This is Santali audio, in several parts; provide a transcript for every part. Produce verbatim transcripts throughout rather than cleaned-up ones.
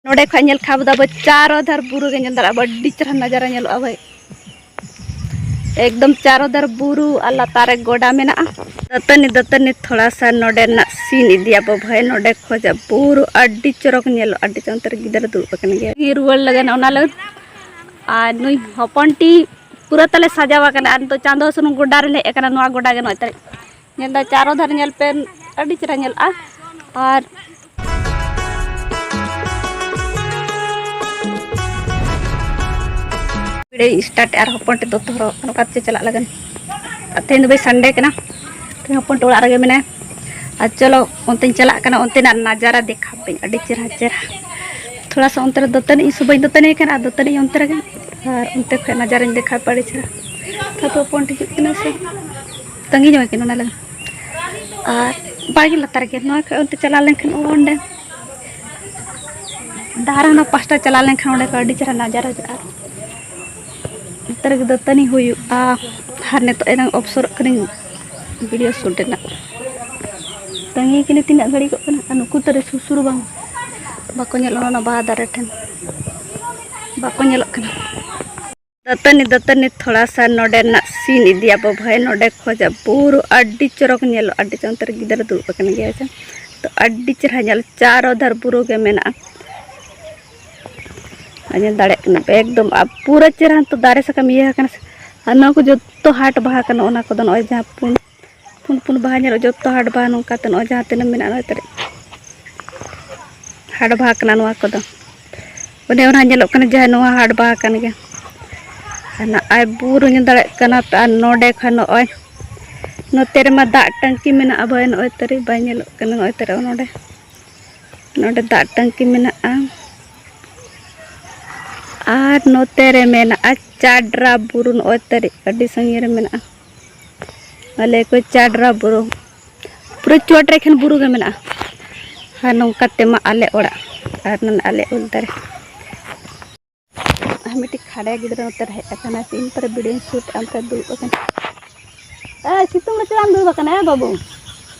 ᱱᱚᱰᱮ ᱠᱷᱚᱱ ᱧᱮᱞ ᱠᱷᱟᱱ ᱫᱚ ᱟᱵᱚ ᱪᱟᱨᱚ ᱫᱷᱟᱨ ᱵᱩᱨᱩ ᱜᱮ ᱧᱮᱞ ᱫᱟᱲᱮᱭᱟᱜᱼᱟ, ᱟᱹᱰᱤ ᱪᱮᱦᱨᱟ ᱱᱟᱡᱟᱨᱟ ᱧᱮᱞᱚᱜᱼᱟ ᱵᱷᱟᱹᱭ᱾ ᱮᱠᱫᱚᱢ ᱪᱟᱨᱚ ᱫᱷᱟᱨ ᱵᱩᱨᱩ ᱟᱨ ᱞᱟᱛᱟᱨ ᱨᱮ ᱜᱚᱰᱟ ᱢᱮᱱᱟᱜᱼᱟ᱾ ᱫᱟᱹᱛᱟᱹᱱᱤ ᱫᱟᱹᱛᱟᱹᱱᱤ ᱛᱷᱚᱲᱟ ᱥᱟ ᱱᱚᱰᱮᱱᱟᱜ ᱥᱤᱱ ᱤᱫᱤᱭᱟᱵᱚ ᱵᱷᱟᱹᱭ᱾ ᱱᱚᱰᱮ ᱠᱷᱚᱱᱟᱜ ᱵᱩᱨᱩ ᱟᱹᱰᱤ ᱪᱚᱨᱚᱠ ᱧᱮᱞᱚᱜᱼᱟ, ᱟᱹᱰᱤ ᱪᱮᱦᱨᱟ᱾ ᱚᱱᱛᱮ ᱨᱮ ᱜᱤᱫᱽᱨᱟᱹ ᱫᱩᱲᱩᱵ ᱟᱠᱟᱱ ᱜᱮᱭᱟ, ᱨᱩᱣᱟᱹᱲ ᱞᱟᱹᱜᱤᱫ ᱚᱱᱟ ᱞᱟᱹᱜᱤᱫ᱾ ᱟᱨ ᱱᱩᱭ ᱦᱚᱯᱚᱱ ᱴᱤ ᱯᱩᱨᱟᱹ ᱛᱟᱞᱮ ᱥᱟᱡᱟᱣ ᱟᱠᱟᱱᱟ᱾ ᱟᱨ ᱱᱤᱛᱚᱜ ᱪᱟᱸᱫᱚ ᱥᱩᱱᱩᱢ ᱜᱚᱰᱟ ᱨᱮᱞᱮ ᱦᱮᱡ ᱟᱠᱟᱱᱟ, ᱱᱚᱣᱟ ᱜᱚᱰᱟ ᱜᱮ ᱱᱚᱜᱼᱚᱭ ᱛᱟᱞᱮ᱾ ᱧᱮᱞ ᱫᱟ ᱪᱟᱨᱚ ᱫᱷᱟᱨ ᱧᱮᱞ ᱯᱮ, ᱟᱹᱰᱤ ᱪᱮᱦᱨᱟ ᱧᱮᱞᱚᱜᱼᱟ᱾ ᱟᱨ ᱵᱷᱤᱰᱤᱭᱳ ᱥᱴᱟᱨᱴ ᱟᱨ ᱦᱚᱯᱚᱱ ᱴᱷᱮᱱ ᱫᱚᱛᱚ ᱦᱚᱨᱚᱜ ᱠᱟᱱᱟ, ᱚᱠᱟ ᱛᱮ ᱪᱟᱞᱟᱜ ᱞᱟᱹᱜᱤᱫ᱾ ᱟᱨ ᱛᱮᱦᱮᱧ ᱫᱚ ᱵᱷᱟᱹᱭ ᱥᱟᱱᱰᱮ ᱠᱟᱱᱟ, ᱛᱮᱦᱮᱧ ᱦᱚᱯᱚᱱ ᱴᱷᱮᱱ ᱚᱲᱟᱜ ᱨᱮᱜᱮ ᱢᱮᱱᱟᱭᱟ᱾ ᱟᱨ ᱪᱚᱞᱚ ᱚᱱᱛᱮᱧ ᱪᱟᱞᱟᱜ ᱠᱟᱱᱟ, ᱚᱱᱛᱮᱱᱟᱜ ᱱᱟᱡᱟᱨᱟ ᱫᱮᱠᱷᱟᱣ ᱯᱮ, ᱟᱹᱰᱤ ᱪᱮᱦᱨᱟ ᱪᱮᱦᱨᱟ᱾ ᱛᱷᱚᱲᱟ ᱥᱟ ᱚᱱᱛᱮ ᱨᱮ ᱫᱟᱹᱛᱟᱹᱱᱤ, ᱤᱧ ᱥᱩᱵᱟᱹᱧ ᱫᱟᱹᱛᱟᱹᱱᱤ ᱠᱟᱱᱟ, ᱟᱨ ᱫᱟᱹᱛᱟᱹᱱᱤ ᱚᱱᱛᱮ ᱨᱮᱜᱮ, ᱟᱨ ᱚᱱᱛᱮ ᱠᱷᱚᱱ ᱱᱟᱡᱟᱨᱟᱧ ᱫᱮᱠᱷᱟᱣ ᱯᱮ, ᱟᱹᱰᱤ ᱪᱮᱦᱨᱟ᱾ ᱛᱟᱨᱯᱚᱨ ᱦᱚᱯᱚᱱ ᱴᱷᱮᱱ ᱦᱤᱡᱩᱜ ᱠᱟᱱᱟ ᱥᱮ, ᱛᱟᱺᱜᱤ ᱧᱚᱜ ᱠᱤᱱ ᱚᱱᱟ ᱞᱟᱹᱜᱤᱫ᱾ ᱟᱨ ᱵᱟᱲᱜᱮ ᱞᱟᱛᱟᱨ ᱨᱮᱜᱮ, ᱱᱚᱣᱟ ᱠᱷᱚᱱ ᱚᱱᱛᱮ ᱪᱟᱞᱟᱣ ᱞᱮᱱᱠᱷᱟᱱ ᱚᱸᱰᱮ ᱰᱟᱦᱟᱨ ᱦᱟᱱᱟ ᱯᱟᱥᱴᱟ ᱪᱟᱞᱟᱣ ᱞᱮᱱᱠᱷᱟᱱ ᱚᱸᱰᱮ ᱠᱷᱚᱱ ᱟᱹᱰᱤ ᱪᱮᱦᱨᱟ ᱱᱟᱡᱟᱨᱟ ᱦᱤᱡᱩᱜᱼᱟ᱾ ᱟᱨ ᱱᱚᱛᱮ ᱨᱮᱜᱮ ᱫᱟᱹᱛᱟᱹᱱᱤ ᱦᱩᱭᱩᱜᱼᱟ᱾ ᱟᱨ ᱱᱤᱛᱚᱜ ᱮᱱᱟᱝ ᱚᱯᱥᱚᱨᱚᱜ ᱠᱟᱹᱱᱟᱹᱧ ᱵᱷᱤᱰᱤᱭᱳ ᱥᱩᱴ ᱨᱮᱱᱟᱜ᱾ ᱛᱟᱺᱜᱤ ᱠᱤᱱᱟᱹ ᱛᱤᱱᱟᱹᱜ ᱜᱷᱟᱹᱲᱤᱡ ᱠᱚᱜ ᱠᱟᱱᱟ᱾ ᱟᱨ ᱱᱩᱠᱩ ᱛᱟᱹᱨᱤ ᱥᱩᱥᱩᱨ ᱵᱟᱝ, ᱵᱟᱠᱚ ᱧᱮᱞᱚᱜ ᱚᱱᱟ ᱵᱟᱦᱟ ᱫᱟᱨᱮ ᱴᱷᱮᱱ, ᱵᱟᱠᱚ ᱧᱮᱞᱚᱜ ᱠᱟᱱᱟ᱾ ᱫᱟᱹᱛᱟᱹᱱᱤ ᱫᱟᱹᱛᱟᱹᱱᱤ ᱛᱷᱚᱲᱟ ᱥᱟ ᱱᱚᱰᱮᱱᱟᱜ ᱥᱤᱱ ᱤᱫᱤᱭᱟᱵᱚ ᱵᱷᱟᱹᱭ᱾ ᱱᱚᱰᱮ ᱠᱷᱚᱱᱟᱜ ᱵᱩᱨᱩ ᱟᱹᱰᱤ ᱪᱚᱨᱚᱠ ᱧᱮᱞᱚᱜᱼᱟ, ᱟᱹᱰᱤ ᱪᱚᱨᱚᱠ᱾ ᱚᱱᱛᱮ ᱨᱮ ᱜᱤᱫᱽᱨᱟᱹ ᱫᱩᱲᱩᱵ ᱟᱠᱟᱱ ᱜᱮᱭᱟ ᱥᱮ, ᱛᱚ ᱟᱹᱰᱤ ᱪᱮᱦᱨᱟ ᱧᱮᱞ, ᱪᱟᱨᱚ ᱫᱷᱟᱨ ᱵᱩᱨᱩ ᱜᱮ ᱢᱮᱱᱟᱜᱼᱟ᱾ ᱟᱨ ᱧᱮᱞ ᱫᱟᱲᱮᱭᱟᱜ ᱠᱟᱱᱟ ᱯᱮ ᱮᱠᱫᱚᱢ, ᱟᱨ ᱯᱩᱨᱟᱹ ᱪᱮᱦᱨᱟ ᱱᱤᱛᱚᱜ ᱫᱟᱨᱮ ᱥᱟᱠᱟᱢ ᱤᱭᱟᱹ ᱟᱠᱟᱱᱟ ᱥᱮ᱾ ᱟᱨ ᱱᱚᱣᱟ ᱠᱚ ᱡᱚᱛᱚ ᱦᱟᱴ ᱵᱟᱦᱟ ᱠᱟᱱᱟ, ᱚᱱᱟ ᱠᱚᱫᱚ ᱱᱚᱜᱼᱚᱭ ᱡᱟᱦᱟᱸ ᱯᱩᱸᱰ ᱯᱩᱸᱰ ᱯᱩᱸᱰ ᱵᱟᱦᱟ ᱧᱮᱞᱚᱜ, ᱡᱚᱛᱚ ᱦᱟᱴ ᱵᱟᱦᱟ ᱱᱚᱝᱠᱟ ᱛᱮ ᱱᱚᱜᱼᱚᱭ ᱡᱟᱦᱟᱸ ᱛᱤᱱᱟᱹᱜ ᱢᱮᱱᱟᱜᱼᱟ, ᱱᱚᱜᱼᱚᱭ ᱛᱟᱨᱮ ᱦᱟᱴ ᱵᱟᱦᱟ ᱠᱟᱱᱟ ᱱᱚᱣᱟ ᱠᱚᱫᱚ᱾ ᱚᱱᱮ ᱚᱱᱟ ᱧᱮᱞᱚᱜ ᱠᱟᱱᱟ ᱡᱟᱦᱟᱸ, ᱱᱚᱣᱟ ᱦᱟᱴ ᱵᱟᱦᱟ ᱠᱟᱱ ᱜᱮᱭᱟ᱾ ᱟᱨ ᱱᱚᱜᱼᱚᱭ ᱵᱩᱨᱩ ᱧᱮᱞ ᱫᱟᱲᱮᱭᱟᱜ ᱠᱟᱱᱟ ᱯᱮ, ᱟᱨ ᱱᱚᱰᱮ ᱠᱷᱚᱱ ᱱᱚᱜᱼᱚᱭ ᱱᱚᱛᱮ ᱨᱮᱢᱟ ᱫᱟᱜ ᱴᱟᱝᱠᱤ ᱢᱮᱱᱟᱜᱼᱟ ᱵᱷᱟᱹᱭ, ᱱᱚᱜᱼᱚᱭ ᱛᱟᱨᱮ ᱵᱟᱭ ᱧᱮᱞᱚᱜ ᱠᱟᱱᱟ, ᱱᱚᱜᱼᱚᱭ ᱛᱟᱨᱮ ᱱᱚᱰᱮ, ᱱᱚᱰᱮ ᱫᱟᱜ ᱴᱟᱝᱠᱤ ᱢᱮᱱᱟᱜᱼᱟ᱾ ᱟᱨ ᱱᱚᱛᱮ ᱨᱮ ᱢᱮᱱᱟᱜᱼᱟ ᱪᱟᱰᱨᱟ ᱵᱩᱨᱩ, ᱱᱚᱜᱼᱚᱭ ᱛᱟᱨᱮ ᱟᱹᱰᱤ ᱥᱟᱺᱜᱤᱧ ᱨᱮ ᱢᱮᱱᱟᱜᱼᱟ᱾ ᱟᱞᱮ ᱠᱚ ᱪᱟᱰᱨᱟ ᱵᱩᱨᱩ, ᱯᱩᱨᱟᱹ ᱪᱚᱴ ᱨᱮ ᱮᱠᱷᱮᱱ ᱵᱩᱨᱩ ᱜᱮ ᱢᱮᱱᱟᱜᱼᱟ᱾ ᱟᱨ ᱱᱚᱝᱠᱟ ᱛᱮᱢᱟ ᱟᱞᱮ ᱚᱲᱟᱜ, ᱟᱨ ᱱᱚᱰᱮ ᱟᱞᱮ ᱩᱞ ᱫᱟᱨᱮ᱾ ᱟᱨ ᱢᱤᱫᱴᱤᱡ ᱠᱷᱟᱰᱭᱟ ᱜᱤᱫᱽᱨᱟᱹ ᱱᱚᱛᱮ ᱨᱮ ᱦᱮᱡ ᱟᱠᱟᱱᱟ, ᱛᱤᱱ ᱯᱚᱨᱮ ᱵᱷᱤᱰᱤᱭᱳᱧ ᱥᱩᱴ ᱟᱢ ᱠᱷᱟᱱ ᱫᱩᱲᱩᱵ ᱟᱠᱟᱱᱟ᱾ ᱮᱭ, ᱥᱤᱛᱩᱝ ᱨᱮ ᱪᱮᱫᱟᱜ ᱮᱢ ᱫᱩᱲᱩᱵ ᱟᱠᱟᱱᱟ, ᱮ ᱵᱟᱹᱵᱩ?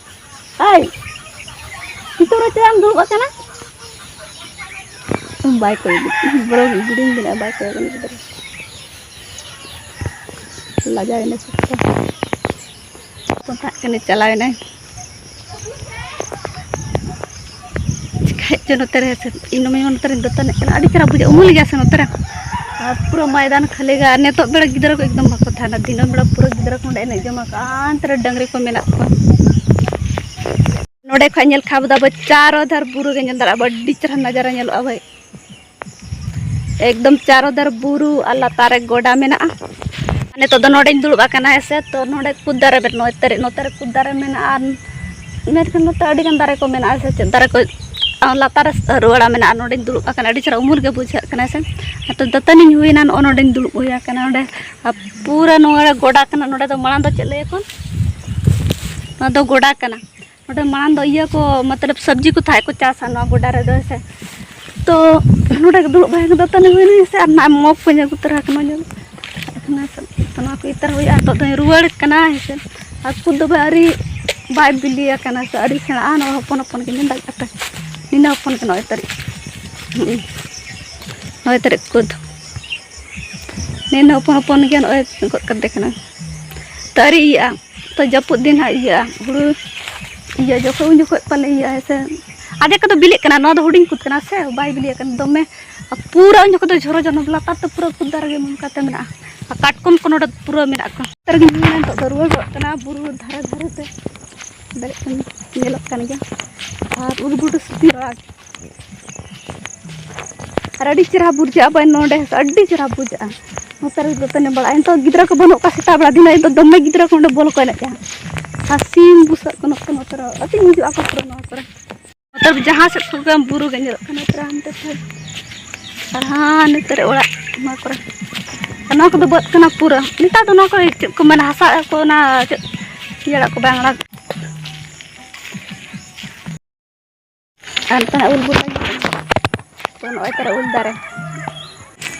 ᱮᱭ, ᱥᱤᱛᱩᱝ ᱨᱮ ᱪᱮᱫᱟᱜ ᱮᱢ ᱫᱩᱲᱩᱵ ᱟᱠᱟᱱᱟ? ᱵᱟᱭ ᱠᱚᱭᱚᱜ ᱵᱚᱨᱚᱝ ᱵᱤᱰᱤᱧ ᱵᱮᱱᱟᱜᱼᱟ, ᱵᱟᱭ ᱠᱚᱭᱚᱜ ᱜᱤᱫᱽᱨᱟᱹ᱾ ᱞᱟᱡᱟᱣ ᱮᱱᱟ ᱥᱚᱠᱛᱚ᱾ ᱯᱚᱛᱟᱜ ᱠᱟᱱᱟ, ᱪᱟᱞᱟᱣ ᱮᱱᱟᱭ᱾ ᱪᱤᱠᱟᱹᱭᱮᱫ ᱪᱚ ᱱᱚᱛᱮ ᱨᱮ ᱥᱮ, ᱤᱧ ᱫᱚ ᱱᱚᱛᱮ ᱨᱮᱧ ᱫᱟᱹᱛᱟᱹᱱᱤᱜ ᱠᱟᱱᱟ᱾ ᱟᱹᱰᱤ ᱪᱮᱦᱨᱟ ᱵᱩᱡᱷᱟᱹᱜᱼᱟ, ᱩᱢᱩᱞ ᱜᱮᱭᱟ ᱥᱮ ᱱᱚᱛᱮ ᱨᱮ᱾ ᱟᱨ ᱯᱩᱨᱟᱹ ᱢᱚᱭᱫᱟᱱ ᱠᱷᱟᱹᱞᱤ ᱜᱮ᱾ ᱟᱨ ᱱᱤᱛᱚᱜ ᱵᱮᱲᱟ ᱜᱤᱫᱽᱨᱟᱹ ᱠᱚ ᱮᱠᱫᱚᱢ ᱵᱟᱠᱚ ᱛᱟᱦᱮᱱᱟ᱾ ᱫᱤᱱᱟᱹᱢ ᱵᱮᱲᱟ ᱯᱩᱨᱟᱹ ᱜᱤᱫᱽᱨᱟᱹ ᱠᱚ ᱱᱚᱸᱰᱮ ᱮᱱᱮᱡ ᱡᱚᱝᱟ ᱠᱚ᱾ ᱚᱱᱛᱮ ᱨᱮ ᱰᱟᱹᱝᱨᱤ ᱠᱚ ᱢᱮᱱᱟᱜ ᱠᱚᱣᱟ᱾ ᱱᱚᱸᱰᱮ ᱠᱷᱚᱱ ᱧᱮᱞ ᱠᱷᱟᱱ ᱫᱚ ᱟᱵᱚ ᱪᱟᱨᱚ ᱫᱷᱟᱨ ᱵᱩᱨᱩ ᱜᱮ ᱧᱮᱞ ᱫᱟᱲᱮᱭᱟᱜᱼᱟ᱾ ᱟᱹᱰᱤ ᱪᱮᱦᱨᱟ ᱱᱟᱡᱟᱨᱟ ᱧᱮᱞᱚᱜᱼᱟ ᱵᱷᱟᱹᱭ᱾ ᱮᱠᱫᱚᱢ ᱪᱟᱨᱚ ᱫᱷᱟᱨ ᱵᱩᱨᱩ ᱟᱨ ᱞᱟᱛᱟᱨ ᱨᱮ ᱜᱚᱰᱟ ᱢᱮᱱᱟᱜᱼᱟ᱾ ᱱᱤᱛᱚᱜ ᱫᱚ ᱱᱚᱰᱮᱧ ᱫᱩᱲᱩᱵ ᱟᱠᱟᱱᱟ, ᱦᱮᱸ ᱥᱮ᱾ ᱛᱚ ᱱᱚᱰᱮ ᱠᱩᱫ ᱫᱟᱨᱮ ᱢᱮᱱᱟᱜᱼᱟ, ᱱᱚᱛᱮ ᱨᱮ, ᱱᱚᱛᱮ ᱨᱮ ᱠᱩᱫ ᱫᱟᱨᱮ ᱢᱮᱱᱟᱜᱼᱟ, ᱟᱨ ᱢᱮᱱᱠᱷᱟᱱ ᱱᱚᱛᱮ ᱟᱹᱰᱤ ᱜᱟᱱ ᱫᱟᱨᱮ ᱠᱚ ᱢᱮᱱᱟᱜᱼᱟ, ᱥᱮ ᱪᱮᱫ ᱫᱟᱨᱮ ᱠᱚ, ᱟᱨ ᱞᱟᱛᱟᱨ ᱨᱮ ᱨᱩᱣᱟᱹᱲᱟ ᱢᱮᱱᱟᱜᱼᱟ᱾ ᱱᱚᱰᱮᱧ ᱫᱩᱲᱩᱵ ᱟᱠᱟᱱᱟ, ᱟᱹᱰᱤ ᱪᱮᱦᱨᱟ ᱩᱢᱩᱞ ᱜᱮ ᱵᱩᱡᱷᱟᱹᱜ ᱠᱟᱱᱟ, ᱥᱮ᱾ ᱱᱤᱛᱚᱜ ᱫᱟᱹᱛᱟᱹᱱᱤᱧ ᱦᱩᱭᱮᱱᱟ, ᱱᱚᱜᱼᱚ ᱱᱚᱰᱮᱧ ᱫᱩᱲᱩᱵ ᱦᱩᱭ ᱟᱠᱟᱱᱟ ᱱᱚᱰᱮ᱾ ᱟᱨ ᱯᱩᱨᱟᱹ ᱱᱚᱣᱟ ᱜᱚᱰᱟ ᱠᱟᱱᱟ᱾ ᱱᱚᱰᱮ ᱫᱚ ᱢᱟᱲᱟᱝ ᱫᱚ ᱪᱮᱫ ᱞᱟᱹᱭᱟᱠᱚ, ᱱᱚᱣᱟ ᱫᱚ ᱜᱚᱰᱟ ᱠᱟᱱᱟ᱾ ᱱᱚᱰᱮ ᱢᱟᱲᱟᱝ ᱫᱚ ᱤᱭᱟᱹ ᱠᱚ, ᱢᱚᱛᱞᱚᱵ ᱥᱚᱵᱽᱡᱤ ᱠᱚ ᱛᱟᱦᱮᱸ ᱠᱚ ᱪᱟᱥᱟ ᱱᱚᱣᱟ ᱜᱚᱰᱟ ᱨᱮᱫᱚ, ᱦᱮᱸ ᱥᱮ᱾ ᱛᱚ ᱱᱚᱰᱮ ᱜᱮ ᱫᱩᱲᱩᱵ ᱵᱟᱲᱟ ᱠᱟᱛᱮ ᱫᱟᱹᱛᱟᱹᱱᱤ ᱦᱩᱭᱱᱟ, ᱦᱮᱸ ᱥᱮ, ᱟᱨ ᱱᱚᱣᱟ ᱢᱚᱜᱽ ᱠᱚᱧ ᱟᱹᱜᱩ ᱛᱚᱨᱟ ᱟᱠᱟᱱᱟ, ᱧᱮᱞ ᱟᱠᱟᱱᱟ ᱥᱮ᱾ ᱱᱚᱣᱟ ᱠᱚ ᱤᱛᱟᱹᱨ ᱦᱩᱭᱩᱜᱼᱟ, ᱱᱤᱛᱚᱜ ᱫᱚᱧ ᱨᱩᱣᱟᱹᱲ ᱠᱟᱱᱟ, ᱦᱮᱸ ᱥᱮ᱾ ᱟᱨ ᱠᱩᱫ ᱫᱚ ᱟᱹᱣᱨᱤ ᱵᱟᱭ ᱵᱤᱞᱤ ᱟᱠᱟᱱᱟ ᱥᱮ, ᱟᱹᱣᱨᱤ ᱥᱮᱬᱟᱜᱼᱟ᱾ ᱱᱚᱣᱟ ᱦᱚᱯᱚᱱ ᱦᱚᱯᱚᱱ ᱜᱮ ᱢᱮᱱ ᱫᱟᱲᱮᱭᱟᱜ ᱠᱟᱱᱟ᱾ ᱱᱤᱱᱟᱹ ᱦᱚᱯᱚᱱ ᱜᱮ ᱱᱚᱜᱼᱚᱭ ᱛᱟᱹᱨᱤᱡ, ᱦᱩᱸ, ᱱᱚᱜᱼᱚᱭ ᱛᱟᱹᱨᱤᱡ ᱠᱩᱫ᱾ ᱱᱤᱱᱟᱹ ᱦᱚᱯᱚᱱ ᱦᱚᱯᱚᱱ ᱜᱮ ᱱᱚᱜᱼᱚᱭ ᱜᱚᱫ ᱠᱟᱛᱮ ᱠᱟᱱᱟ, ᱛᱚ ᱟᱹᱣᱨᱤ ᱤᱭᱟᱹᱜᱼᱟ᱾ ᱛᱚ ᱡᱟᱹᱯᱩᱫ ᱫᱤᱱ ᱦᱟᱸᱜ ᱤᱭᱟᱹᱜᱼᱟ ᱦᱩᱲᱩ, ᱤᱭᱟᱹ ᱡᱚᱠᱷᱚᱱ, ᱩᱱ ᱡᱚᱠᱷᱚᱱ ᱯᱟᱞᱮ ᱤᱭᱟᱹᱜᱼᱟ, ᱦᱮᱸ ᱥᱮ᱾ ᱟᱫᱷᱮᱠ ᱠᱚᱫᱚ ᱵᱤᱞᱤᱜ ᱠᱟᱱᱟ, ᱱᱚᱣᱟ ᱫᱚ ᱦᱩᱰᱤᱧ ᱠᱩᱫ ᱠᱟᱱᱟ ᱥᱮ, ᱵᱟᱭ ᱵᱤᱞᱤ ᱟᱠᱟᱱᱟ ᱫᱚᱢᱮ᱾ ᱟᱨ ᱯᱩᱨᱟᱹ ᱩᱱ ᱡᱚᱠᱷᱚᱱ ᱫᱚ ᱡᱷᱚᱨᱚ ᱡᱷᱚᱨᱚ ᱞᱟᱛᱟᱨ ᱛᱮ ᱯᱩᱨᱟᱹ ᱠᱩᱫ ᱫᱟᱨᱮ ᱜᱮ ᱱᱚᱝᱠᱟ ᱛᱮ ᱢᱮᱱᱟᱜᱼᱟ᱾ ᱟᱨ ᱠᱟᱴᱠᱚᱢ ᱠᱚ ᱱᱚᱰᱮ ᱯᱩᱨᱟᱹ ᱢᱮᱱᱟᱜ ᱠᱚᱣᱟ᱾ ᱱᱮᱛᱟᱨ ᱜᱮ ᱱᱤᱛᱚᱜ ᱫᱚ ᱨᱩᱣᱟᱹᱲ ᱜᱚᱫ ᱠᱟᱱᱟ ᱵᱩᱨᱩ ᱫᱷᱟᱨᱮ ᱫᱷᱟᱨᱮ ᱛᱮ᱾ ᱫᱟᱲᱮᱭᱟᱜ ᱠᱟᱱᱟ, ᱧᱮᱞᱚᱜ ᱠᱟᱱ ᱜᱮᱭᱟ᱾ ᱟᱨ ᱩᱞ ᱵᱩᱴᱟᱹ ᱥᱩᱫᱷᱤ ᱨᱟᱜᱽ᱾ ᱟᱨ ᱟᱹᱰᱤ ᱪᱮᱦᱨᱟ ᱵᱩᱡᱷᱟᱹᱜᱼᱟ ᱵᱟᱹᱭ ᱱᱚᱰᱮ, ᱟᱹᱰᱤ ᱪᱮᱦᱨᱟ ᱵᱩᱡᱷᱟᱹᱜᱼᱟ᱾ ᱱᱚᱛᱮ ᱨᱮ ᱫᱟᱹᱛᱟᱹᱱᱤ ᱵᱟᱲᱟᱜᱼᱟ᱾ ᱱᱤᱛᱚᱜ ᱜᱤᱫᱽᱨᱟᱹ ᱠᱚ ᱵᱟᱹᱱᱩᱜ ᱠᱚᱣᱟ, ᱥᱮᱛᱟᱜ ᱵᱮᱲᱟ ᱫᱤᱱᱟᱹ ᱫᱚ ᱫᱚᱢᱮ ᱜᱤᱫᱽᱨᱟᱹ ᱠᱚ ᱱᱚᱰᱮ ᱵᱚᱞᱚ ᱠᱚ ᱮᱱᱮᱡᱼᱟ᱾ ᱟᱨ ᱥᱤᱢ ᱵᱩᱥᱟᱹᱜ ᱠᱚ ᱱᱚᱛᱮ, ᱱᱚᱛᱮ ᱨᱮ ᱟᱹᱛᱤᱧ ᱦᱤᱡᱩᱜᱼᱟ ᱠᱚ ᱯᱩᱨᱟᱹ ᱱᱚᱣᱟ ᱠᱚᱨᱮ᱾ ᱱᱚᱛᱮ ᱡᱟᱦᱟᱸ ᱥᱮᱫ ᱠᱷᱚᱱ ᱜᱮ ᱵᱩᱨᱩ ᱜᱮ ᱧᱮᱞᱚᱜ ᱠᱟᱱᱟ, ᱱᱚᱛᱮ ᱨᱮ ᱦᱟᱱᱛᱮ ᱠᱷᱚᱱ᱾ ᱟᱨ ᱦᱟᱸ ᱱᱚᱛᱮ ᱨᱮ ᱚᱲᱟᱜ ᱱᱚᱣᱟ ᱠᱚᱨᱮ᱾ ᱟᱨ ᱱᱚᱣᱟ ᱠᱚᱫᱚ ᱵᱟᱹᱫᱽ ᱠᱟᱱᱟ ᱯᱩᱨᱟᱹ᱾ ᱱᱮᱛᱟᱨ ᱫᱚ ᱱᱚᱣᱟ ᱠᱚᱨᱮ ᱪᱮᱫ ᱠᱚ ᱢᱮᱱᱟ, ᱦᱟᱥᱟ ᱠᱚ ᱚᱱᱟ ᱪᱮᱫ ᱤᱭᱟᱹ ᱟᱲᱟᱜ ᱠᱚ, ᱵᱟᱝ ᱟᱲᱟᱜ᱾ ᱟᱨ ᱱᱚᱛᱮᱱᱟᱜ ᱩᱞ ᱵᱩᱴᱟᱹ ᱛᱚ ᱱᱚᱜᱼᱚᱭ ᱛᱟᱨᱟ ᱩᱞ ᱫᱟᱨᱮ᱾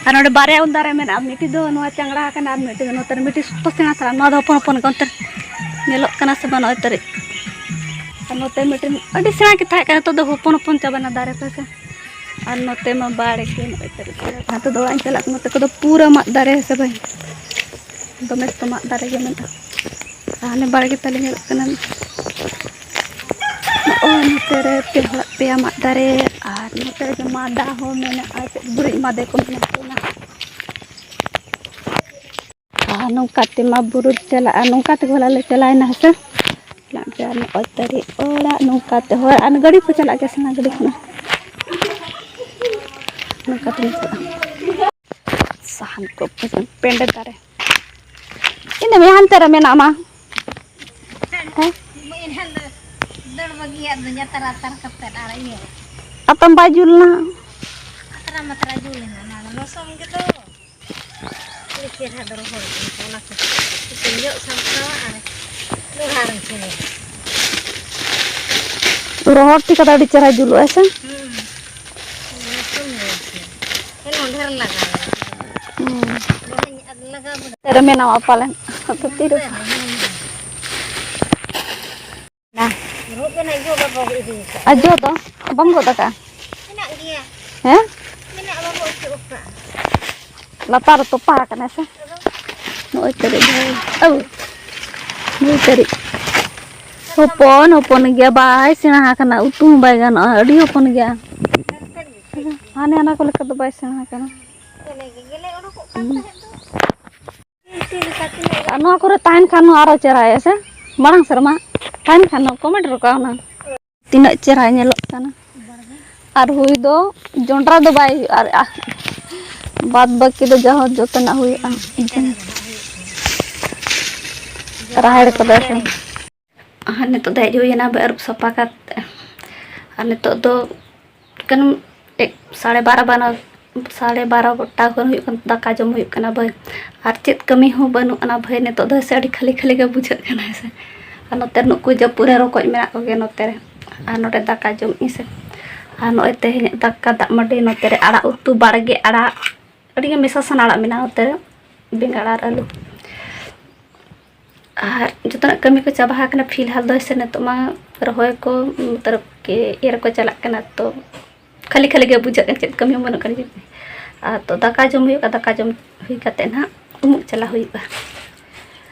ᱟᱨ ᱱᱚᱰᱮ ᱵᱟᱨᱭᱟ ᱩᱞ ᱫᱟᱨᱮ ᱢᱮᱱᱟᱜᱼᱟ, ᱢᱤᱫᱴᱤᱡ ᱫᱚ ᱱᱚᱣᱟ ᱪᱟᱝᱲᱟ ᱟᱠᱟᱱᱟ ᱟᱨ ᱢᱤᱫᱴᱤᱡ ᱫᱚ ᱱᱚᱛᱮ ᱨᱮ, ᱢᱤᱫᱴᱤᱡ ᱥᱚᱠᱛᱚ ᱥᱮᱬᱟ ᱥᱮᱬᱟ᱾ ᱱᱚᱣᱟ ᱫᱚ ᱦᱚᱯᱚᱱ ᱦᱚᱯᱚᱱ ᱜᱮ, ᱚᱱᱛᱮ ᱧᱮᱞᱚᱜ ᱠᱟᱱᱟ ᱥᱮ ᱵᱟᱝ? ᱱᱚᱜᱼᱚᱭ ᱛᱟᱹᱨᱤᱡ᱾ ᱟᱨ ᱱᱚᱛᱮ ᱢᱤᱫᱴᱮᱱ ᱟᱹᱰᱤ ᱥᱮᱬᱟ ᱜᱮ ᱛᱟᱦᱮᱸ ᱠᱟᱱᱟ, ᱱᱤᱛᱚᱜ ᱫᱚ ᱦᱚᱯᱚᱱ ᱦᱚᱯᱚᱱ ᱪᱟᱵᱟᱭᱮᱱᱟ ᱫᱟᱨᱮ ᱠᱚ, ᱦᱮᱸ ᱥᱮ᱾ ᱟᱨ ᱱᱚᱛᱮ ᱢᱟ ᱵᱟᱲᱜᱮ, ᱱᱚᱜᱼᱚᱭ ᱛᱟᱹᱨᱤ ᱠᱚ᱾ ᱱᱚᱛᱮ ᱫᱚ ᱚᱲᱟᱜ ᱤᱧ ᱪᱟᱞᱟᱜ ᱠᱟᱱᱟ, ᱱᱚᱛᱮ ᱠᱚᱫᱚ ᱯᱩᱨᱟᱹ ᱢᱟᱫ ᱫᱟᱨᱮ ᱦᱮᱸ ᱥᱮ ᱵᱟᱝ? ᱫᱚᱢᱮ ᱛᱚ ᱢᱟᱫ ᱫᱟᱨᱮ ᱜᱮ ᱢᱮᱱᱟᱜᱼᱟ᱾ ᱟᱨ ᱦᱟᱱᱮ ᱵᱟᱲᱜᱮ ᱛᱟᱞᱮ ᱧᱮᱞᱚᱜ ᱠᱟᱱᱟ᱾ ᱱᱚᱜᱼᱚᱭ ᱱᱚᱛᱮ ᱨᱮ ᱯᱮ ᱦᱚᱲᱟᱜ ᱯᱮᱭᱟ ᱢᱟᱫ ᱫᱟᱨᱮ, ᱟᱨ ᱱᱚᱛᱮ ᱨᱮ ᱢᱟᱫᱟ ᱦᱚᱸ ᱢᱮᱱᱟᱜᱼᱟ, ᱪᱮᱫ ᱜᱩᱨᱤᱡ ᱢᱟᱫᱮ ᱠᱚ ᱢᱮᱱᱟᱜᱼᱟ᱾ ᱟᱨ ᱱᱚᱝᱠᱟ ᱛᱮᱢᱟ ᱵᱩᱨᱩ ᱪᱟᱞᱟᱜᱼᱟ, ᱱᱚᱝᱠᱟ ᱛᱮᱜᱮ ᱦᱚᱞᱟ ᱞᱮ ᱪᱟᱞᱟᱣᱮᱱᱟ ᱦᱮᱸ ᱥᱮ᱾ ᱪᱟᱞᱟᱜ ᱜᱮᱭᱟ ᱱᱚᱜᱼᱚᱭ ᱛᱟᱹᱨᱤ ᱚᱲᱟᱜ, ᱱᱚᱝᱠᱟ ᱛᱮ ᱦᱚᱲ ᱟᱨ ᱜᱟᱹᱰᱤ ᱠᱚ ᱪᱟᱞᱟᱜ ᱜᱮᱭᱟ, ᱥᱮᱬᱟ ᱜᱟᱹᱰᱤ ᱠᱷᱚᱱᱟᱜ᱾ ᱱᱚᱝᱠᱟ ᱛᱮᱞᱮ ᱪᱟᱞᱟᱜᱼᱟ᱾ ᱥᱟᱦᱟᱱ ᱠᱚ ᱯᱮᱸᱰᱮ ᱫᱟᱨᱮ᱾ ᱤᱱᱟᱹ ᱢᱮ ᱦᱟᱱᱛᱮ ᱨᱮ ᱢᱮᱱᱟᱜ ᱢᱟ᱾ ᱦᱮᱸ? ᱮᱱᱦᱤᱞᱳᱜ ᱫᱟᱹᱲ ᱵᱟᱹᱜᱤᱭᱟᱜ ᱫᱚ ᱡᱟᱛᱨᱟ ᱟᱛᱟᱨ ᱠᱟᱛᱮᱫ ᱟᱨ ᱤᱭᱟᱹ᱾ ᱟᱛᱟᱢ ᱵᱟᱭ ᱡᱩᱞ ᱞᱮᱱᱟ᱾ ᱟᱛᱨᱟ ᱢᱟᱛᱨᱟ ᱡᱩᱞ ᱞᱮᱱᱟ, ᱚᱱᱟ ᱫᱚ ᱞᱚᱥᱚᱢ ᱜᱮᱫᱚ᱾ ᱟᱹᱰᱤ ᱪᱮᱦᱨᱟ ᱫᱚ ᱨᱚᱦᱚᱲ ᱠᱟᱱᱟ, ᱚᱱᱟ ᱠᱚ ᱡᱚᱜ ᱥᱟᱢᱴᱟᱣᱟ ᱟᱨ ᱫᱚᱦᱲᱟ ᱨᱮ ᱪᱤᱱᱤ᱾ ᱨᱚᱦᱚᱲ ᱴᱷᱤᱠ ᱠᱟᱛᱮ ᱟᱹᱰᱤ ᱪᱮᱦᱨᱟ ᱡᱩᱞᱩᱜᱼᱟ ᱥᱮ? ᱦᱩᱸ᱾ ᱚᱱᱟ ᱥᱩᱱ ᱨᱮ ᱪᱤᱱᱤ᱾ ᱮᱱᱦᱚᱸ ᱰᱷᱮᱨ ᱞᱟᱜᱟᱣ᱾ ᱦᱩᱸ᱾ ᱫᱚᱢᱮᱧ ᱟᱨ ᱞᱟᱜᱟᱣ ᱵᱚᱱᱟ᱾ ᱛᱮᱨᱮ ᱢᱮᱱᱟᱢᱟ ᱯᱟᱞᱮᱱ᱾ ᱛᱤᱨᱮ? ᱨᱩᱫ ᱫᱚ ᱱᱟᱜ ᱡᱚ ᱵᱟᱵᱚ ᱤᱫᱤ ᱠᱟᱜᱼᱟ᱾ ᱟᱨ ᱡᱚ ᱫᱚ ᱵᱟᱢ ᱜᱚᱫ ᱟᱠᱟᱜᱼᱟ? ᱢᱮᱱᱟᱜ ᱜᱮᱭᱟ᱾ ᱦᱮᱸ? ᱢᱮᱱᱟᱜ ᱵᱟᱵᱚ ᱚᱪᱚᱜ ᱠᱟᱜᱼᱟ᱾ ᱞᱟᱛᱟᱨ ᱨᱮ ᱛᱚᱯᱟ ᱟᱠᱟᱱᱟ ᱥᱮ? ᱱᱚᱜᱼᱚᱭ ᱛᱟᱹᱨᱤᱡ ᱵᱷᱟᱹᱭ᱾ ᱟᱹᱣ᱾ ᱱᱩᱭ ᱛᱟᱹᱨᱤᱡ᱾ ᱦᱚᱯᱚᱱ ᱦᱚᱯᱚᱱ ᱜᱮᱭᱟ, ᱵᱟᱭ ᱥᱮᱬᱟ ᱟᱠᱟᱱᱟ, ᱩᱛᱩ ᱦᱚᱸ ᱵᱟᱭ ᱜᱟᱱᱚᱜᱼᱟ, ᱟᱹᱰᱤ ᱦᱚᱯᱚᱱ ᱜᱮᱭᱟ᱾ ᱦᱟᱱᱮ ᱦᱟᱱᱟ ᱠᱚ ᱞᱮᱠᱟ ᱫᱚ ᱵᱟᱭ ᱥᱮᱬᱟ ᱟᱠᱟᱱᱟ᱾ ᱮᱱᱮ ᱜᱮ ᱜᱮᱞᱮ ᱚᱰᱚᱠᱚᱜ ᱠᱟᱱ ᱦᱩᱸ᱾ ᱛᱟᱦᱮᱸᱫ ᱫᱚ᱾ ᱟᱨ ᱱᱚᱣᱟ ᱠᱚᱨᱮ ᱛᱟᱦᱮᱱ ᱠᱷᱟᱱ ᱦᱚᱸ ᱟᱨᱚ ᱪᱮᱦᱨᱟᱭᱟ ᱥᱮ? ᱢᱟᱲᱟᱝ ᱥᱮᱨᱢᱟ ᱛᱟᱦᱮᱱ ᱠᱷᱟᱱ ᱦᱚᱸ comment ᱨᱚᱠᱟ ᱦᱩᱱᱟᱹᱝ᱾ ᱛᱤᱱᱟᱹᱜ ᱪᱮᱦᱨᱟ ᱧᱮᱞᱚᱜ ᱠᱟᱱᱟ᱾ ᱟᱨ ᱦᱩᱭ ᱫᱚ ᱡᱚᱱᱰᱨᱟ ᱫᱚ ᱵᱟᱭ ᱦᱩᱭᱩᱜᱼᱟ, ᱟᱨ, ᱟᱨ ᱵᱟᱫ ᱵᱟᱹᱠᱤ ᱫᱚ ᱡᱟᱦᱟᱸ ᱡᱚᱛᱚᱱᱟᱜ ᱦᱩᱭᱩᱜᱼᱟ᱾ ᱨᱟᱦᱮᱲ ᱠᱚᱫᱚ ᱮᱠᱷᱚᱱ᱾ ᱟᱨ ᱱᱤᱛᱚᱜ ᱫᱚ ᱦᱮᱡ ᱦᱩᱭᱮᱱᱟ ᱟᱹᱨᱩᱵ ᱥᱟᱯᱷᱟ ᱠᱟᱛᱮ᱾ ᱟᱨ ᱱᱤᱛᱚᱜ ᱫᱚ ᱠᱟᱱ ᱮᱠ, ᱥᱟᱲᱮ ᱵᱟᱨᱚ ᱵᱟᱱᱟ-, ᱥᱟᱲᱮ ᱵᱟᱨᱚ ᱜᱚᱴᱟ ᱠᱷᱚᱱ ᱦᱩᱭᱩᱜ ᱠᱟᱱᱟ, ᱫᱟᱠᱟ ᱡᱚᱢ ᱦᱩᱭᱩᱜ ᱠᱟᱱᱟ ᱵᱷᱟᱹᱭ᱾ ᱟᱨ ᱪᱮᱫ ᱠᱟᱹᱢᱤ ᱦᱚᱸ ᱵᱟᱹᱱᱩᱜ ᱟᱱᱟ ᱵᱷᱟᱹᱭ, ᱱᱤᱛᱚᱜ ᱫᱚ ᱦᱮᱸᱥᱮ ᱟᱹᱰᱤ ᱠᱷᱟᱹᱞᱤ ᱠᱷᱟᱹᱞᱤ ᱜᱮ ᱵᱩᱡᱷᱟᱹᱜ ᱠᱟᱱᱟ ᱦᱮᱸᱥᱮ᱾ ᱟᱨ ᱱᱚᱛᱮ ᱱᱩᱠᱩ ᱡᱟᱹᱯᱩᱫ ᱨᱮ ᱨᱚᱠᱚᱡ ᱢᱮᱱᱟᱜ ᱠᱚᱜᱮᱭᱟ ᱱᱚᱛᱮ ᱨᱮ᱾ ᱟᱨ ᱱᱚᱰᱮ ᱫᱟᱠᱟ ᱡᱚᱢ ᱤᱧ ᱥᱮ᱾ ᱟᱨ ᱱᱚᱜᱼᱚᱭ ᱛᱮᱦᱮᱧᱟᱜ ᱫᱟᱠᱟ ᱫᱟᱜ ᱢᱟᱹᱰᱤ, ᱱᱚᱛᱮ ᱨᱮ ᱟᱲᱟᱜ ᱩᱛᱩ, ᱵᱟᱲᱜᱮ ᱟᱲᱟᱜ, ᱟᱹᱰᱤ ᱜᱮ ᱢᱮᱥᱟ ᱥᱟᱱᱟ ᱟᱲᱟᱜ ᱢᱮᱱᱟᱜᱼᱟ ᱱᱚᱛᱮ ᱨᱮ, ᱵᱮᱸᱜᱟᱲ ᱟᱨ ᱟᱹᱞᱩ᱾ ᱟᱨ ᱡᱚᱛᱚᱱᱟᱜ ᱠᱟᱹᱢᱤ ᱠᱚ ᱪᱟᱵᱟ ᱟᱠᱟᱱᱟ ᱯᱷᱤᱞᱦᱟᱞ ᱫᱚ ᱥᱮ᱾ ᱱᱤᱛᱚᱜ ᱢᱟ ᱨᱚᱦᱚᱭ ᱠᱚ, ᱢᱚᱛᱞᱚᱵ ᱠᱤ ᱮᱨ ᱠᱚ ᱪᱟᱞᱟᱜ ᱠᱟᱱᱟ, ᱛᱚ ᱠᱷᱟᱹᱞᱤ ᱠᱷᱟᱹᱞᱤ ᱜᱮ ᱵᱩᱡᱷᱟᱹᱜ ᱠᱟᱱᱟ, ᱪᱮᱫ ᱠᱟᱹᱢᱤ ᱦᱚᱸ ᱵᱟᱹᱱᱩᱜ ᱠᱟᱱᱟ᱾ ᱟᱨ ᱛᱚ ᱫᱟᱠᱟ ᱡᱚᱢ ᱦᱩᱭᱩᱜᱼᱟ, ᱫᱟᱠᱟ ᱡᱚᱢ ᱦᱩᱭ ᱠᱟᱛᱮᱫ ᱱᱟᱦᱟᱜ ᱩᱢᱩᱜ ᱪᱟᱞᱟᱣ ᱦᱩᱭᱩᱜᱼᱟ᱾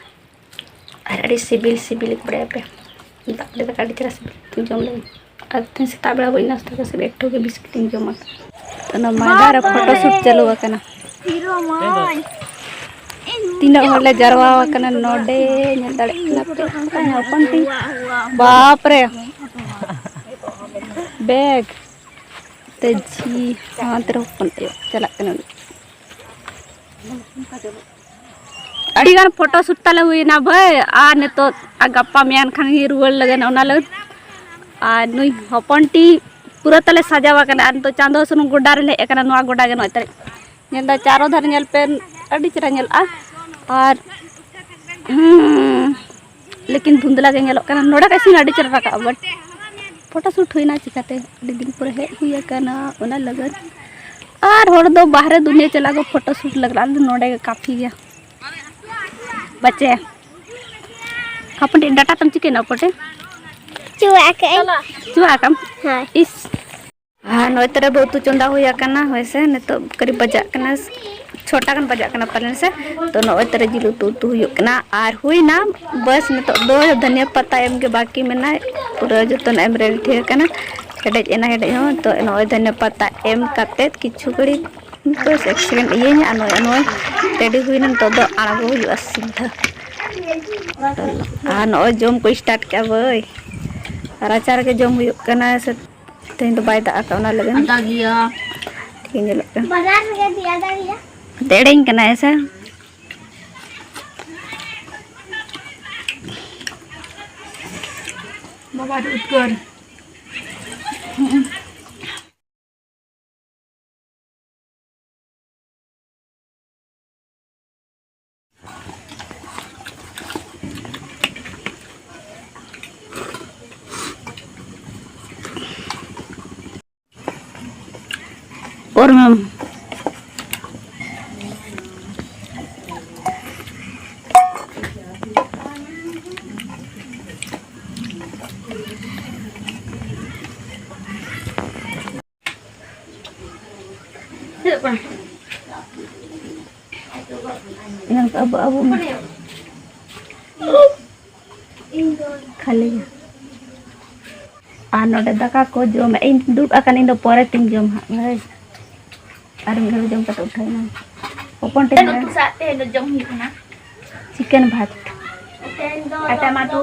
ᱟᱨ ᱟᱹᱰᱤ ᱥᱤᱵᱤᱞ ᱥᱤᱵᱤᱞ ᱠᱚ ᱵᱟᱲᱟᱭᱟ ᱯᱮ᱾ ᱫᱟᱜ ᱢᱟᱹᱰᱤ ᱫᱟᱠᱟ ᱟᱹᱰᱤ ᱪᱮᱦᱨᱟ ᱥᱤᱵᱤᱞ ᱩᱛᱩ ᱡᱚᱢ ᱞᱟᱹᱜᱤᱫ᱾ ᱟᱨ ᱛᱮᱦᱮᱧ ᱥᱮᱛᱟᱜ ᱵᱮᱲᱟ ᱵᱟᱹᱧ ᱱᱟᱥᱛᱟ ᱠᱟᱫᱟ, ᱥᱤᱨᱯ ᱮᱠᱴᱩ ᱜᱮ ᱵᱤᱥᱠᱤᱴ ᱤᱧ ᱡᱚᱢ ᱟᱠᱟᱫᱟ᱾ ᱛᱚ ᱚᱱᱟ ᱢᱟᱭᱫᱟ ᱨᱮ ᱯᱷᱳᱴᱳ ᱥᱩᱴ ᱪᱟᱹᱞᱩ ᱟᱠᱟᱱᱟ᱾ ᱛᱤᱱᱟᱹᱜ ᱦᱚᱲ ᱞᱮ ᱡᱟᱨᱣᱟ ᱟᱠᱟᱱᱟ ᱱᱚᱰᱮ, ᱧᱮᱞ ᱫᱟᱲᱮᱭᱟᱜ ᱠᱟᱱᱟ ᱯᱮ᱾ ᱦᱚᱯᱚᱱ ᱴᱤ, ᱵᱟᱯ ᱨᱮ, ᱵᱮᱜᱽ ᱛᱮ ᱡᱷᱤ, ᱦᱟᱱᱛᱮ ᱨᱮ ᱦᱚᱯᱚᱱ ᱟᱭᱳ ᱪᱟᱞᱟᱜ ᱠᱟᱱᱟ ᱩᱱᱤ᱾ ᱟᱹᱰᱤᱜᱟᱱ ᱯᱷᱳᱴᱳ ᱥᱩᱴ ᱛᱟᱞᱮ ᱦᱩᱭᱱᱟ ᱵᱷᱟᱹᱭ, ᱟᱨ ᱱᱤᱛᱚᱜ ᱟᱨ ᱜᱟᱯᱟ ᱢᱮᱭᱟᱝ ᱠᱷᱟᱱ ᱜᱮ ᱨᱩᱣᱟᱹᱲ ᱞᱟᱹᱜᱤᱫ ᱚᱱᱟ ᱞᱟᱹᱜᱤᱫ᱾ ᱟᱨ ᱱᱩᱭ ᱦᱚᱯᱚᱱ ᱴᱤ ᱯᱩᱨᱟᱹ ᱛᱟᱞᱮ ᱥᱟᱡᱟᱣ ᱟᱠᱟᱱᱟ, ᱟᱨ ᱱᱤᱛᱚᱜ ᱪᱟᱸᱫᱚ ᱦᱟᱹᱥᱩᱨ ᱜᱚᱰᱟ ᱨᱮᱞᱮ ᱦᱮᱡ ᱟᱠᱟᱱᱟ᱾ ᱱᱚᱣᱟ ᱜᱚᱰᱟ ᱜᱮ ᱱᱚᱜᱼᱚᱭ ᱛᱟᱞᱮ ᱧᱮᱞ ᱫᱟ, ᱪᱟᱨᱚ ᱫᱷᱟᱨᱮ ᱧᱮᱞ ᱯᱮ, ᱟᱹᱰᱤ ᱪᱮᱦᱨᱟ ᱧᱮᱞᱚᱜᱼᱟ᱾ ᱟᱨ ᱦᱩᱸ, ᱞᱮᱠᱤᱱ ᱫᱷᱩᱱᱫᱞᱟ ᱜᱮ ᱧᱮᱞᱚᱜ ᱠᱟᱱᱟ᱾ ᱱᱚᱰᱮ ᱠᱷᱚᱱ ᱥᱤᱱ ᱟᱹᱰᱤ ᱪᱮᱦᱨᱟ ᱨᱟᱠᱟᱵᱼᱟ, but ᱯᱷᱳᱴᱳ ᱥᱩᱴ ᱦᱩᱭᱱᱟ ᱪᱤᱠᱟᱹᱛᱮ? ᱟᱹᱰᱤ ᱫᱤᱱ ᱯᱚᱨᱮ ᱦᱮᱡ ᱦᱩᱭ ᱟᱠᱟᱱᱟ ᱚᱱᱟ ᱞᱟᱹᱜᱤᱫ᱾ ᱟᱨ ᱦᱚᱲ ᱫᱚ ᱵᱟᱦᱨᱮ ᱫᱩᱱᱤᱭᱟᱹ ᱪᱟᱞᱟᱜ ᱠᱚ ᱯᱷᱳᱴᱳ ᱥᱩᱴ ᱞᱟᱹᱜᱤᱫ, ᱟᱞᱮ ᱫᱚ ᱱᱚᱰᱮ ᱜᱮ ᱠᱟᱯᱷᱤ ᱜᱮᱭᱟ᱾ ᱵᱟᱪᱮ, ᱦᱚᱯᱚᱱ ᱴᱤ, ᱰᱟᱴᱟ ᱛᱟᱢ ᱪᱤᱠᱟᱹᱭᱮᱱᱟ ᱦᱚᱯᱚᱱ ᱴᱤ? ᱪᱩᱣᱟᱜ ᱟᱠᱟᱜ ᱟᱹᱧ᱾ ᱪᱩᱣᱟᱜ ᱟᱠᱟᱢ? ᱦᱳᱭ᱾ ᱤᱥ᱾ ᱟᱨ ᱱᱚᱜᱼᱚᱭ ᱛᱟᱨᱟ ᱵᱟᱹᱫᱽ ᱩᱛᱩ ᱪᱚᱸᱫᱟ ᱦᱩᱭ ᱟᱠᱟᱱᱟ, ᱦᱳᱭ ᱥᱮ᱾ ᱱᱤᱛᱚᱜ ᱠᱟᱹᱨᱤᱵ ᱵᱟᱡᱟᱜ ᱠᱟᱱᱟ, ᱪᱷᱚᱴᱟ ᱜᱟᱱ ᱵᱟᱡᱟᱜ ᱠᱟᱱᱟ ᱯᱟᱞᱮᱱ ᱥᱮ᱾ ᱛᱚ ᱱᱚᱜᱼᱚᱭ ᱛᱟᱨᱟ ᱡᱤᱞ ᱩᱛᱩ ᱩᱛᱩ ᱦᱩᱭᱩᱜ ᱠᱟᱱᱟ ᱟᱨ ᱦᱩᱭᱱᱟ᱾ ᱵᱟᱥ ᱱᱤᱛᱚᱜ ᱫᱚ ᱫᱷᱟᱹᱱᱤᱭᱟᱹ ᱯᱟᱛᱟ ᱮᱢ ᱜᱮ ᱵᱟᱹᱠᱤ ᱢᱮᱱᱟᱜᱼᱟ᱾ ᱯᱩᱨᱟᱹ ᱡᱚᱛᱚᱱᱟᱜ ᱮᱢ ᱨᱮᱰᱤ ᱴᱷᱤᱠ ᱟᱠᱟᱱᱟ, ᱦᱮᱰᱮᱡ ᱮᱱᱟ ᱦᱮᱰᱮᱡ ᱦᱚᱸ᱾ ᱛᱚ ᱱᱚᱜᱼᱚᱭ ᱫᱷᱟᱹᱱᱤᱭᱟᱹ ᱯᱟᱛᱟ ᱮᱢ ᱠᱟᱛᱮᱫ ᱠᱤᱪᱷᱩ ᱜᱷᱟᱹᱲᱤᱡ ᱵᱟᱥ ᱮᱠ ᱥᱮᱠᱮᱱᱰ ᱤᱭᱟᱹᱧᱟ ᱟᱨ ᱱᱚᱜᱼᱚᱭ, ᱱᱚᱜᱼᱚᱭ ᱨᱮᱰᱤ ᱦᱩᱭᱱᱟ᱾ ᱱᱤᱛᱚᱜ ᱫᱚ ᱟᱬᱜᱚ ᱦᱩᱭᱩᱜᱼᱟ ᱥᱤᱫᱷᱟᱹ᱾ ᱟᱨ ᱱᱚᱜᱼᱚᱭ ᱡᱚᱢ ᱠᱚ ᱥᱴᱟᱨᱴ ᱠᱮᱜᱼᱟ ᱵᱟᱹᱭ᱾ ᱨᱟᱪᱟ ᱨᱮᱜᱮ ᱡᱚᱢ ᱦᱩᱭᱩᱜ ᱠᱟᱱᱟ ᱥᱮ᱾ ᱛᱮᱦᱮᱧ ᱫᱚ ᱵᱟᱭ ᱫᱟᱜ ᱟᱠᱟᱫ, ᱚᱱᱟ ᱞᱟᱹᱜᱤᱫ ᱟᱫᱟ ᱜᱮᱭᱟ᱾ ᱴᱷᱤᱠ ᱜᱮ ᱧᱮᱞᱚᱜ ᱠᱟᱱᱟ᱾ ᱵᱟᱡᱟᱨ ᱨᱮᱜᱮ ᱫᱤ ᱟᱫᱟ ᱜᱮᱭᱟ᱾ ᱮᱲᱮᱧ ᱠᱟᱱᱟ ᱦᱮᱸ ᱥᱮ? ᱵᱟᱵᱟ ᱟᱹᱰᱤ ᱩᱫᱽᱜᱟᱹᱨ᱾ और मैम। ᱪᱮᱫ ᱠᱟᱱᱟ? ᱧᱮᱞ ᱠᱟᱜ ᱟᱵᱚ, ᱟᱵᱚ ᱢᱟ᱾ ᱠᱷᱟᱹᱞᱤ ᱜᱮ᱾ ᱟᱨ ᱱᱚᱰᱮ ᱫᱟᱠᱟ ᱠᱚ ᱡᱚᱢ, ᱤᱧ ᱫᱩᱲᱩᱵ ᱟᱠᱟᱱ, ᱤᱧ ᱫᱚ ᱯᱚᱨᱮ ᱛᱤᱧ ᱡᱚᱢ ᱦᱟᱸᱜ᱾ ᱦᱳᱭ, ᱟᱨ ᱢᱤᱫ ᱜᱷᱟᱹᱲᱤ ᱡᱚᱢ ᱠᱟᱛᱮ ᱩᱴᱷᱟᱹᱣ ᱮᱱᱟ᱾ ᱦᱚᱯᱚᱱ ᱴᱷᱮᱱ ᱩᱛᱩ ᱥᱟᱶᱛᱮ ᱡᱚᱢ ᱦᱩᱭᱩᱜ ᱠᱟᱱᱟ᱾ ᱪᱤᱠᱮᱱ ᱵᱷᱟᱛ᱾ ᱛᱮᱦᱮᱧ ᱫᱚ ᱟᱴᱟ ᱢᱟ ᱛᱩ᱾